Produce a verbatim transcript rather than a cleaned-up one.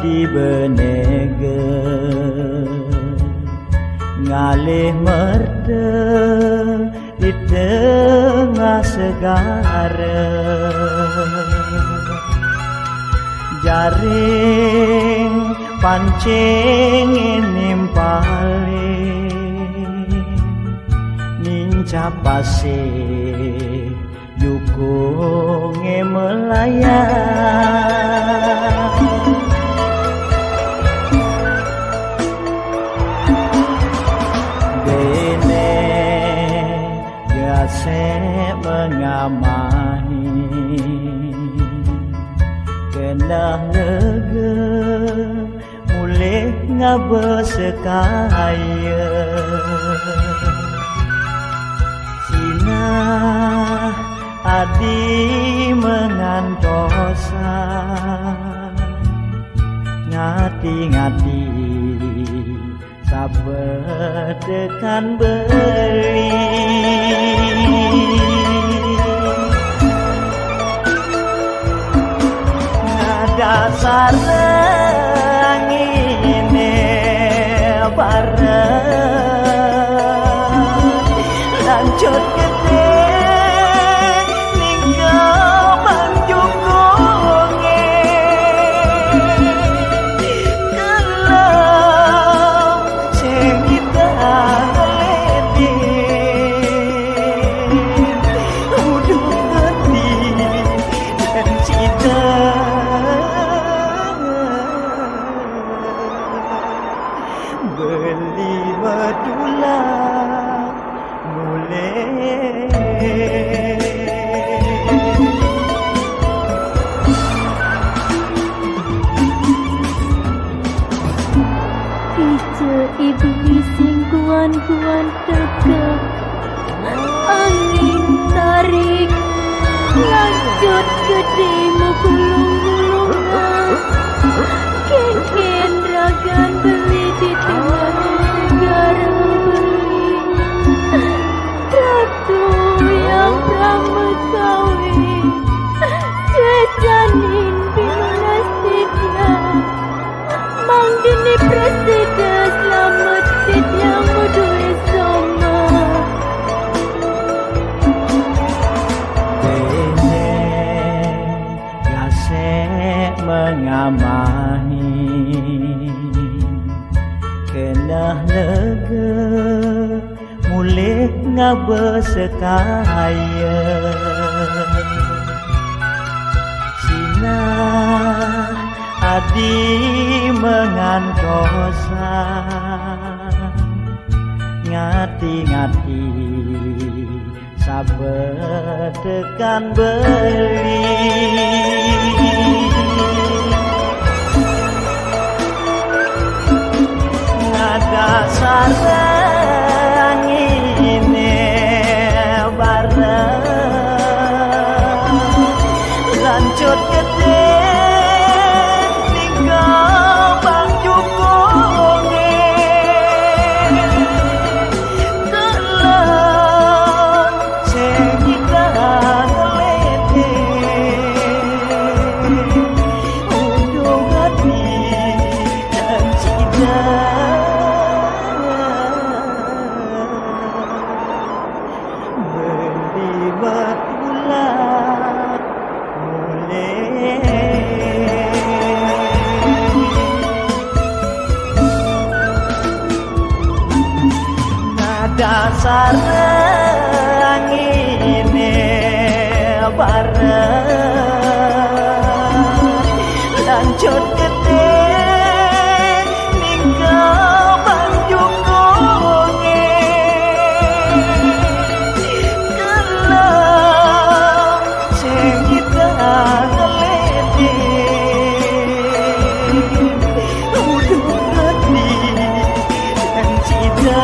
Di benege ngalih merte di tengah segara, jaring pancing nimpali, nincap pasih jukungé melayang. Déné gasé mengamahi, keneh lega mulih ngaba sekaya. Sinah adi mengantosan, ngati-ngati sabetekan beli. Nada sarang ini bareng lanjut gede ninggal manjukungé. Kalau sing kita ngeledin udah ngerti dan cinta beli betulan mulai. Ijo iblis sing kuan-kuan teka, angin tarik, lanjut gede mengulung-ulungan. Kengken ragan beli di tengah negara beli. Ratu yang pramekawi, sejanin pinunas titiang. Mangdini prasida slamet titiang mudué soma. Déné gasé mengamahi, keneh lega mulih ngaba sekaya. Sinah adi mengantosan, ngati-ngati sabetekan beli. Nada sarang ini bareng lanjut gede ninggal bang jukungé. Kalau sing kita ngeledin udah ngerti dan cinta beli betulan mulai. Nada sarang ini bareng lanjut gede ninggal bang jukungé. Kalau sing kita ngeledin udah ngerti dan cinta